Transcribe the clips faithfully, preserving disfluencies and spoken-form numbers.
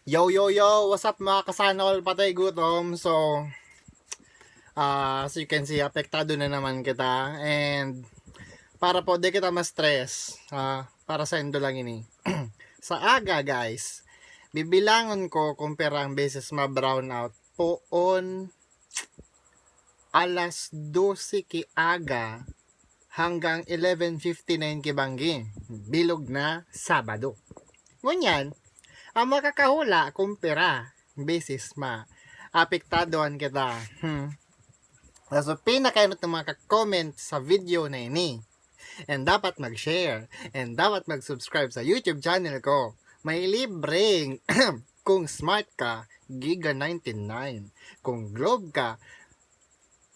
Yo, yo, yo! What's up, mga kasana all patay gutom? So, ah, as you can see, apektado na naman kita. And para po di kita ma-stress, ah, para sa indo lang ini. Sa aga, guys, bibilangon ko kung pirang beses ma-brownout poon alas dose ki aga hanggang eleven fifty-nine ki banggi, bilog na Sabado. Ngunyan, ang makakahula kung pira beses maapektado an kita. Hmm. So, pinakainot na mga ka-comment sa video na ini. And dapat mag-share. And dapat mag-subscribe sa YouTube channel ko. May libreng, kung smart ka, Giga ninety-nine. Kung Globe ka,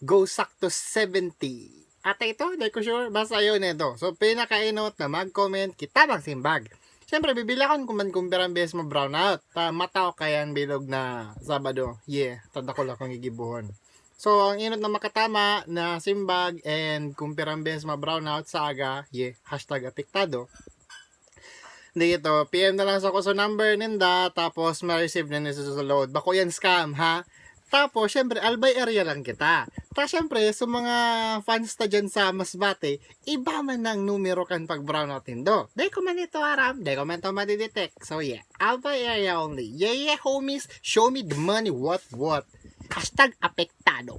Go Sakto seventy. Ata ito, di ko sure. Basta yun ito. So, pinakainot na mag-comment, kita magsimbag. Siyempre, bibilakon ko man kung pirang beses ma-brownout. Ta, mataw kaya ang bilog na Sabado. Yeah, tadakol akong gigibuhon. So, ang inot na makatama na simbag and kung pirang beses ma-brownout sa aga, yeah, hashtag apektado. Dito, P M na lang sa kuso number ninda, tapos ma-receive na nila sa load. Bako yan scam, ha? Tapos, syempre, Albay area lang kita. Ta, syempre, sa mga fans ta dyan sa Masbate, iba man ang numero kan pag-brownout nindo. Di ko man ito aram, di ko man ito madidetect. So, yeah, Albay area only. Yeah, yeah, homies, show me the money, what, what? Hashtag apektado.